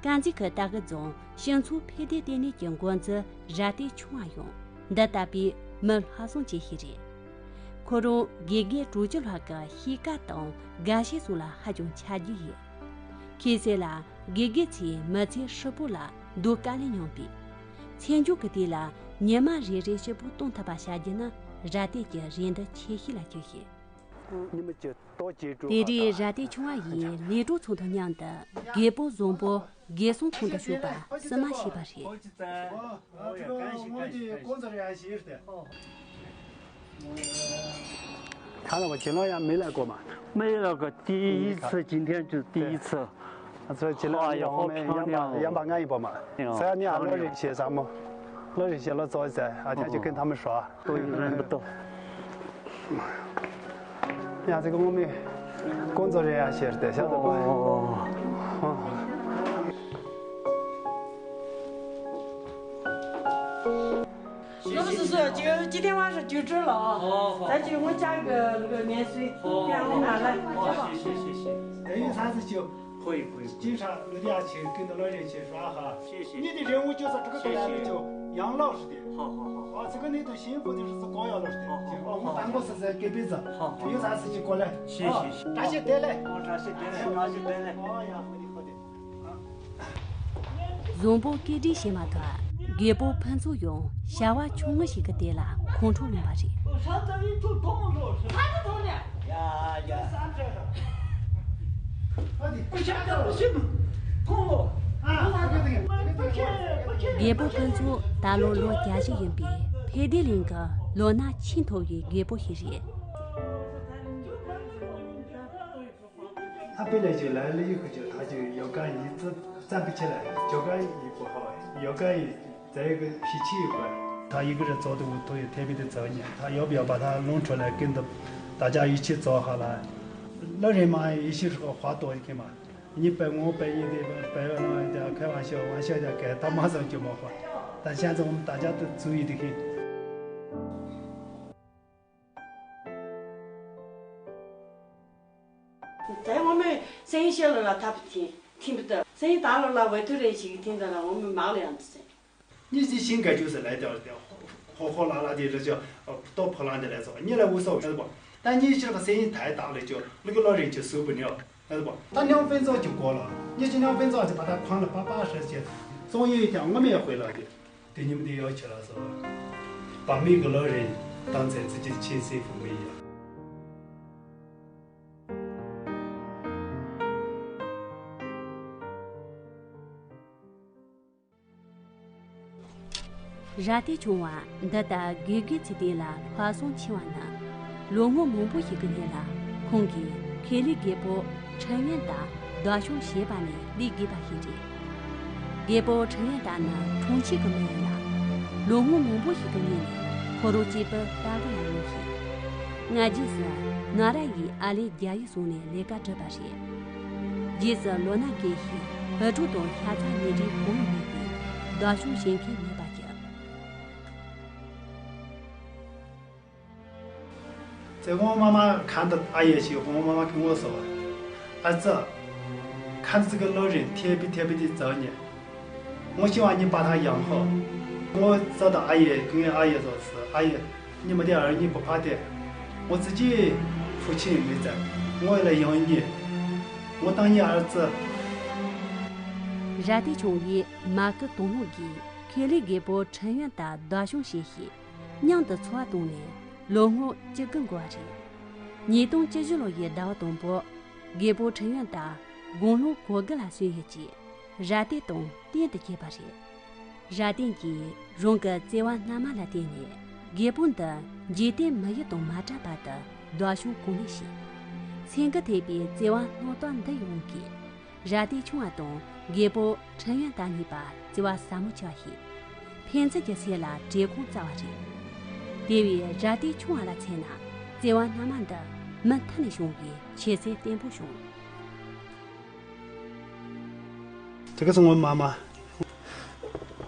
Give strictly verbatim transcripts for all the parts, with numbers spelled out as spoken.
དཀར་མཛེས་ཁུལ་སྟག་གི་རྫོང་སྤྱི་ཚོགས་འཕེལ་རྒྱས་ལྟེ་གནས་ཀྱི་འགོ་འཛིན་ར་ཏེ་ཆུང་བ་ཡང་འདི་ལྟ་བུའི་མི་ལྷག་བསམ་ཅན་ཞིག་རེད། ཁོ་རང་དགེ་རྒན་གྲོས་ཆོད་ལྷག་གི་གཤིས་ཀ་དང་དགའ་ཞེན་སོགས་ལ་ཧ་ཅང་ཆ་རྒྱུས་ཡོད། ཁ་སང་ལ་དགེ་རྒན་ཚོས་མི་ཚེ་ཧྲིལ་པོ་ལ་སྡུག་དཀའ་ལས་མྱངས་པས། མཚན་མཇུག་གི་དུས་ལ་ཉི་མ་རེ་རེ་སྐྱིད་པོ་གཏོང་ཐུབ་པ་བྱ་རྒྱུ་ནི་ར་ཏེ་གྱི་རེ་འདུན་ཆེ་ཤོས་ལ་གྱུར་ཡོད། ཉི་མ་གཅིག་ཏོག་ཅིག་དྲོ་དེ་རིང་ར་ཏེ་ཆུང་བ་ཡིས་ལས་གྲོགས་ཚོ་དང་མཉམ་དུ་རྒད་པོ་བཟང་པོ་རྒས་སོང་ཁོང་དུ་ཞུགས་པ་བསུ་མ་བྱས་པ་རེད། 看了我，今天也没来过嘛。没来过，第一次，今天就第一次。啊，这今天好呀，好漂亮哦。 都认不到。 呀，这个我们工作人员写的，晓得吧？哦。 我们是说，就今天晚上就这了啊。好，好。咱就我加个那个年岁，好，让我拿来，好，好吧？谢谢，谢谢。等于他是就可以，可以，可以。经常楼底下去跟着老人去耍哈。谢谢。你的任务就是这个，谢谢。就养老似的。好，好，好，好。啊，这个你都辛苦的日子过要了似的。好，好，好。我们办公室在隔壁子，好，好。有啥事情过来。谢谢，啊，谢谢。感谢带来。好，感谢带来，感谢带来。哎呀，好的，好的。 བཟང་པོ་སྐད་སྒྲིག་བྱས་མ་ཐག་རྒད་པོ་ཕུན་ཚོགས་ཡང་བྱ་བ་ཆུང་ངུ་ཞིག་གི་སྟེང་ལ་ཁོང་ཁྲོ་ལངས་པ་རེད། རྒད་པོ་ཕུན་ཚོགས་ད་ལོ་ལོ་བརྒྱད་ཅུ་ཡིན་པས་འཕེལ་རྒྱས་གླིང་གི་ལོ་ན་ཆེས་མཐོ་བའི་རྒད་པོ་ཞིག་རེད། 他本来就来了以后就他就要干一直站不起来，脚跟也不好，要干也再一个脾气也怪。他一个人走的，我都有特别的责任，他要不要把他弄出来，跟着大家一起走好了？老人嘛，一些时候话多一点嘛，你白我白你的，白了一点，开玩笑，玩笑一点，给他马上就没话。但现在我们大家都注意的很。 ད་ངོ་མས་སེང་ཤེལ་ལ་ཐབས་ཐིམ་ཐིམ་པ་ད་སེང་ད་ལོ་ལ་བའི་ཐུ་རེ་ཞིག་ཐིམ་ད་ལ་ངོ་མས་མང་ལ་ཡང་དུ་སེང་། 你是新改就是来的，火火辣辣的，这叫呃，多破烂的来着。你来无所谓，是不？但你这个生意太大了，就那个老人就受不了，是不？他两分钟就过了，你这两分钟就把他框了，叭叭说些，总有一天我们也回来的。对你们的要求来说，把每个老人当成自己的亲生父母一样。 ར་ཏེ་ཆུང་བ་འདི་ལྟར་དགེ་རྒན་ཚོའི་སྟེང་ལ་ལྷག་བསམ་ཆེ་བ་ནི། ལོ་ངོ་མང་པོ་ཞིག་གི་སྔོན་ལ་ཁོང་གིས་ཁེ་ལས་རྒད་པོ་ཁྲེན་ཡོན་ཏ་བདག་སྐྱོང་བྱས་པ་ནས་སླེབས་དགོས་པ་ཞིག་རེད། རྒད་པོ་ཁྲེན་ཡོན་ཏ་ནི་གྲོང་ཁྱེར་གྱི་མི་ཡིན་ལ། ལོ་ངོ་མང་པོ་ཞིག་གི་སྔོན་ནས་ཁོ་རང་གཅིག་པུ་ལྟ་གི་ལ་ཡོད་ཞིང་། སྔ་རྗེས་སུ་ནཱ་ར་ཡི་ཨ་ལེ་རྒྱ་ཡིག་སོང་ནས་ལས་ཀ་བསྒྲུབས་པ་རེད། རྗེས་སུ་ལོ་ན་རྒས་ཤིང་ཕུ་དཀྲུག་དང་ཤ་ཚ་ཉེ་འབྲེལ་གང་ཡང་མེད་པས་བདག་སྐྱོང་བྱེད་མཁན་མེད་པ་གྱུར། 在我妈妈看到阿爷去，我妈妈跟我说：“儿子，看着这个老人特别特别的造孽，我希望你把他养好。”我走到阿爷，跟阿爷说是：“阿爷，你没得儿，你不怕的，我自己父亲没在，我来养你，我当你儿子。” ར་ཏེ་ཆུང་བས་མ་སྐུལ་དང་བླངས་ཀྱིས་ཁེ་ལས་རྒད་པོ་ཁྲེན་ཡོན་ཏ་བདག་སྐྱོང་བྱས་ཤིང་། མཉམ་དུ་འཚོ་བ་བཏང་ནས་ལོ་ངོ་བཅུ་དགུ་འགོར་བ་རེད། ཉིས་སྟོང་བཅུ་བཞི་ལོ་ཡི་ཟླ་བ་དང་པོ། རྒད་པོ་ཁྲེན་ཡོན་ཏ་དགུང་ལོ་གོ་དགུ་ལ་སོན་ཡོད་ཅེས་ར་ཏེ་དང་གཏན་དུ་འཁེལ་བ་རེད། ར་ཏེ་གྱིས་རང་གི་བརྩེ་བ་སྣ་མང་ལ་བརྟེན་ནས་རྒད་པོ་འདི་འཇིག་རྟེན་མི་ཡུལ་དང་མ་བྲལ་བར་དུ་བདག་སྐྱོང་གང་ལེགས་བྱས། སེམས་ཀྱི་ཐེག་པའི་བརྩེ་བ་སྣང་དག་འདི་ཡོངས་ཀྱིས། ར་ཏེ་ཆུང་བ་དང་རྒད་པོ་ཁྲེན་ཡོན་ཏ་གཉིས་བར་བརྩེ་བ་ཟབ་མོ་ཆགས་ཤིང་། ཕན་ཚུན་གྱི་སེམས་ལ་བྲེལ་ཁོང་བཙའ་བ་རེད། དེ་བས་ར་ཏེ་ཆུང་བ་ལ་མཚོན་ན་བརྩེ་བ་སྣ་མང་འདི་མུ་མཐུད་ནས་བྱུང་བས་ཁྱད་ཆོས་བརྟན་པོ་བྱུང་། 这个是我妈妈，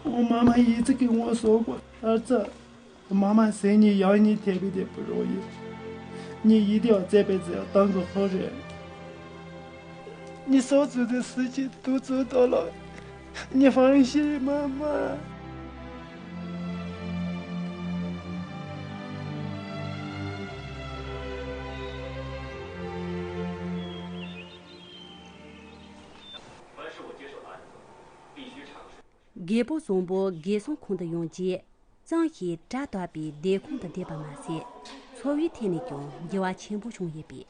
我妈妈一直跟我说过，儿子， 妈妈生你养你特别的不容易，你一定要这辈子要当个好人。你所做的事情都做到了，你放心，妈妈。 རྒད་པོ་བཟང་པོ་རྒས་གསོན་ཁང་དུ་ཡོང་རྗེས། གཙང་ཞིང་སྒྲ་དག་པའི་སྡེ་ཁང་དུ་བསྡད་པ་མ་ཟད། འཚོ་བའི་ཐད་ནས་ཀྱང་འགྱུར་བ་ཆེན་པོ་བྱུང་ཡོད་པས།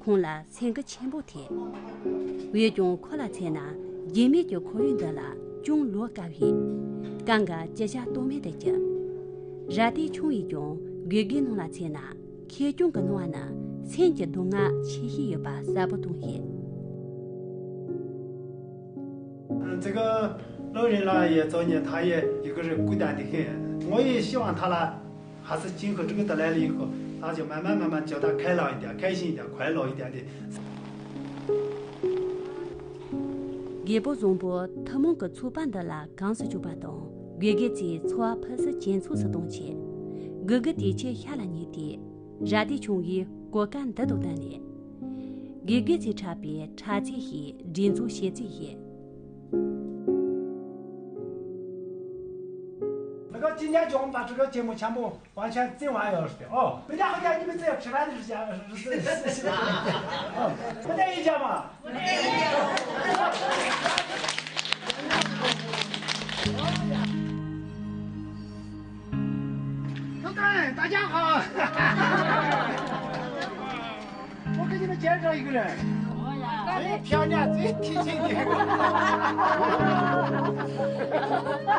ཁོང་ལ་སེམས་འགུལ་ཆེན་པོ་ཐེབས། འོན་ཀྱང་ཁོ་ལ་མཚོན་ན། རྒྱུས་མེད་ཀྱི་ཁོར་ཡུག་འདི་ལ་ཅུང་ལོག་དཀའ་བས། གང་ག་ཅི་བྱ་གཏོལ་མེད་དུ་གྱུར། ར་ཏའི་ཆུང་ཡིས་ཀྱང་དགེ་རྒན་རྣམས་ལ་མཚོན་ན། ཁེར་རྐྱང་གི་སྣང་བ་ནི་སེམས་ཀྱི་སྡུག་བསྔལ་ཆེ་ཤོས་ཡོད་པ་གསལ་པོ་མཐོང་ཡོད། 这个老人了也早年他也一个人孤单的很，我也希望他了，还是今后这个得来了以后，他就慢慢慢慢叫他开朗一点、开心一点、快乐一点的。རྒད་པོ་བཟང་པོ་ཐུན་མོང་གི་ཚོགས་པ་འདི་ལ་གོམས་སུ་བཅུག་པ་དང་། དགེ་རྒན་ཚོས་འཚོ་བ་ཕུན་སུམ་ཇེ་ཚོགས་སུ་གཏོང་ཆེད། དགེ་རྒན་དེའི་ཆེད་ཤ་ལ་ཉེ་དུས། ར་ཏའི་ཆུང་ཡིས་གོ་སྐབས་འདི་དང་བསྟུན་ནས། དགེ་རྒན་ཚོས་འཁྲབ་པའི་འཁྲབ་ཚིག་ཞིག་སྒྲིག་འཛུགས་བྱེད་རྩིས་ཡིན། 那个今天叫我们把这个节目全部完全整完要是的哦，明天回家你们只要吃饭的时间，是是是是，哦，不带一家吗？ 同志们，大家好！我给你们介绍一个人，最漂亮、最贴心的。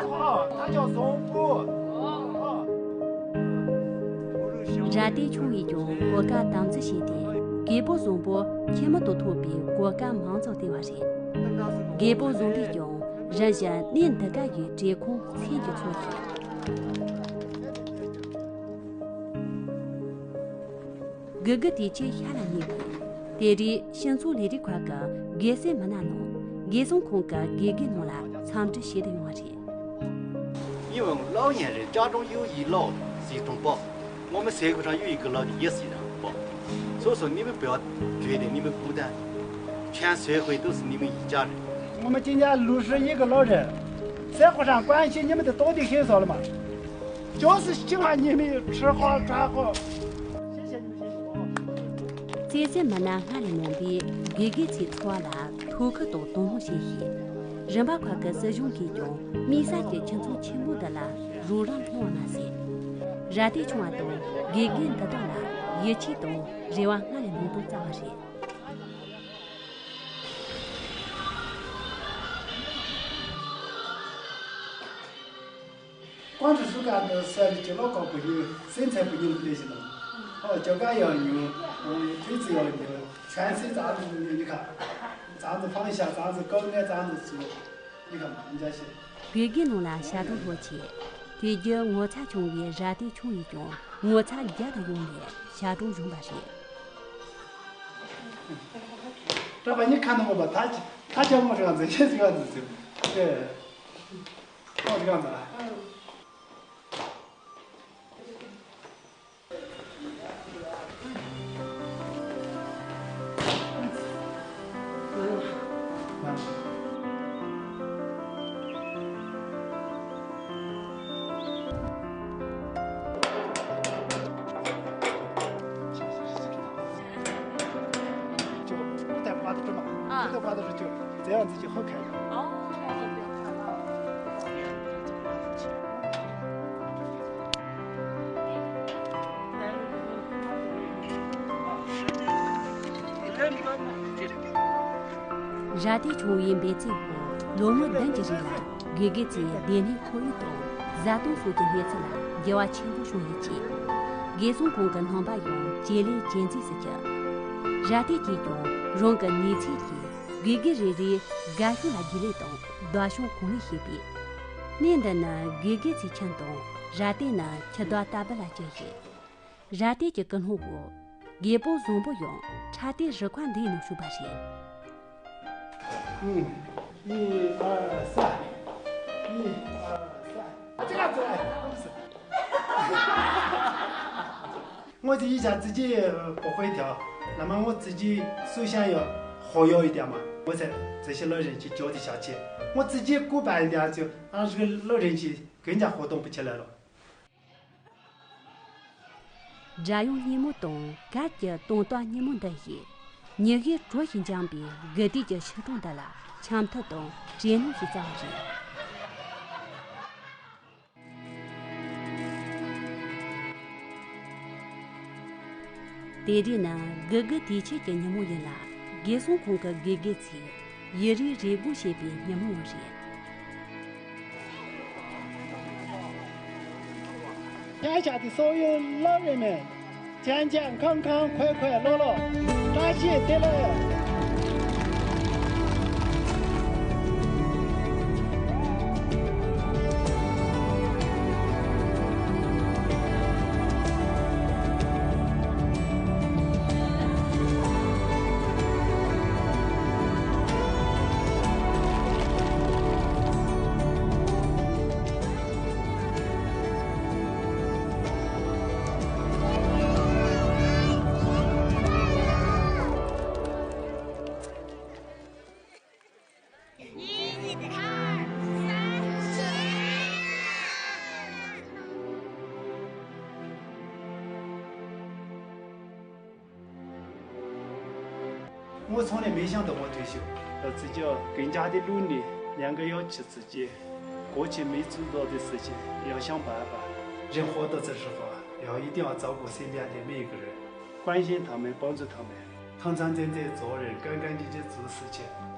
哦，他叫荣波。哦。 ར་ཏའི་ཆུང་ཡིས་ཀྱང་གོ་སྐབས་དམ་འཛིན་བྱས་ཏེ། རྒད་པོ་བཟང་པོ་ཁྱིམ་མི་དང་ཐུག་པའི་གོ་སྐབས་མང་ཙམ་སྟེར་བ་རེད། རྒད་པོ་བཟང་པོས་ཀྱང་རིམ་བཞིན་གནས་འདི་ག་ཡི་བྲེལ་ཁུངས་སེམས་ཀྱིས་ཚོར་ཞིང་། དགེ་རྒན་དེའི་ཆེད་ཤ་ལ་ཉེ་བའི། དེ་རིང་སྤྱི་ཚོགས་ལས་རིགས་ཁང་གི་དགེ་སེམས་མི་སྣ་རྣམས་རྒས་གསོ་ཁང་གི་དགེ་རྒན་རྣམས་ལ་འཚམས་འདྲི་བྱེད་དུ་ཡོང་བ་རེད། 因为我们老年人家中有一老是一种宝，我们社会上有一个老的也是一种宝，所以说你们不要觉得你们孤单，全社会都是你们一家人。我们今年六十一个老人，社会上关心你们的到底很少了吗？就是喜欢你们吃好穿好。谢谢你们，谢谢。 བརྩེ་སེམས་མི་སྣ་སྔར་ལས་མང་པོས་དགེ་རྒན་ཚོའི་འཚོ་བ་ལ་ཐུགས་ཁུར་དང་དོ་སྣང་བྱས་ཤིང་། རིམ་པ་ཁག་གི་སྲིད་གཞུང་གིས་ཀྱང་དམིགས་བསལ་གྱི་ཁྱིམ་ཚང་ཆེན་པོ་འདི་ལ་རོགས་རམ་གནང་བ་མ་ཟད། ར་ཏའི་ཆུང་བ་དང་དགེ་རྒན་འདི་དག་ལ་ཡིད་ཆེས་དང་རེ་བ་སྔར་ལས་མང་དུ་བསྩལ་བ་རེད། 光是暑假的时候，就老搞不有生产不有的东西了。哦，脚杆要有，嗯，推子要有，全身这样子，你看，这样子放一下，这样子高呢，这样子走，你看嘛，人家是。དགེ་རྒན་རྣམས་ལ་ཞབས་བྲོ་སློབ་ཆེད། དེ་རྒྱུ་ངོ་ཚ་ཆུང་བའི་ར་ཏའི་ཆུང་ཡིས་ཀྱང་ངོ་ཚ་རྒྱ་དུ་ཡོང་ནས་ཞབས་བྲོ་བྱུང་བ་རེད། 这把你看到我吧，他他叫我这样子，也这样子走，对。 哦，这样子啊。嗯。 就不带刮的这么，啊。不带刮的是就这样子就好看一点。哦。 ར་ཏའི་ཆུང་བའི་འབད་བརྩོན་འོག་ལོ་ངོ་བདུན་གྱི་རིང་ལ་དགེ་རྒན་ཚོའི་སྡེ་སྣོད་ཁོར་ཡུག་དང་བཟའ་བཏུང་སོགས་ཀྱི་གནས་ཚུལ་ལ་འགྱུར་བ་ཆེན་པོ་བྱུང་ཡོད་ཅིང་། རྒས་གསོ་ཁང་གི་སྣང་བ་ཡང་ཇེ་ལེགས་ཇེ་མཛེས་སུ་གྱུར། ར་ཏའི་ཀྱིས་ཀྱང་རང་གི་ནུས་ཚད་ཀྱིས་དགེ་རྒན་རེ་རེའི་དགའ་ཤོས་ལ་རྒྱུན་ལས་དང་བདག་སྐྱོང་གང་ལེགས་བྱས་པས། གནས་འདི་ནི་དགེ་རྒན་ཚོའི་ཁྱིམ་དང་ར་ཏའི་ནི་ཁྱི་དོག་ལྟ་བུ་ལ་གྱུར་ཡོད། ར་ཏའི་གི་སྐུལ་སློང་འོག་རྒད་པོ་བཟང་པོ་ཡང་འཁྲབ་སྟོན་རུ་ཁག་འདིའི་ནང་ཞུགས་པ་རེད། 嗯，一二三，一二三，啊，这样子，哎，不是。 我自己想自己，呃，不会跳，那么我自己首先要活跃一点嘛。我在这些老人去教的下去，我自己古板一点，就俺这个老人去更加活动不起来了。 སྒྲ་དབྱངས་སྙན་མོ་དང་གར་གྱི་དང་ཏོག་སྙན་མོ་འདི་ཡིས་ཉི་ཟེར་དྲོ་ཞིང་འཇམ་པའི་དགུ་དུས་ཀྱི་ཆུ་གྲོང་འདི་ལ་འཆམ་མཐུན་དང་བྲེལ་ནུས་ཤིག་བསྩལ་བ་རེད། དེ་རིང་ནི་དགུ་དགུ་དུས་ཆེན་གྱི་ཉིན་མོ་ཡིན་ལ། དགེ་སློང་ཁོང་གི་དགེ་རྒན་ཚོས་ཡིད་རེ་རེ་སྒོ་ཕྱེ་བའི་ཉིན་མོ་རེད། 天下的所有老人们，健健康康，快快乐乐，感谢得了。 ངོ་ཚང་ནས་མེ་ཤང་དུ་ངོ་ཐུག་ཤོག་ཙི་ཅི་གན་ཇག་དེ་ལུག་ནི་ཉང་གི་ཡོ་ཆི་ཙི་ཅི་གོ་ཆེ་མེ་ཚུ་ཟོ་དེ་ཙི་ཅི་ཡང་ཤང་བ་བ་རིན་ཧོ་ཏོ་ཙི་ཧྲི་ཧོ་ཡང་ཡི་ཏི་ཨ་ཙའུ་གོ་སེམས་ཡ་དེ་མེ་གི་རེད། ཀོན་ཤན་ཐང་མེ་པང་ཙུ་ཐང་མེ་ཐང་ཚང་ཙན་ཙེ་ཙོ་རེ་ཀན་ཀན་ཅི་ཅི་ཙུ་སི་ཆེ།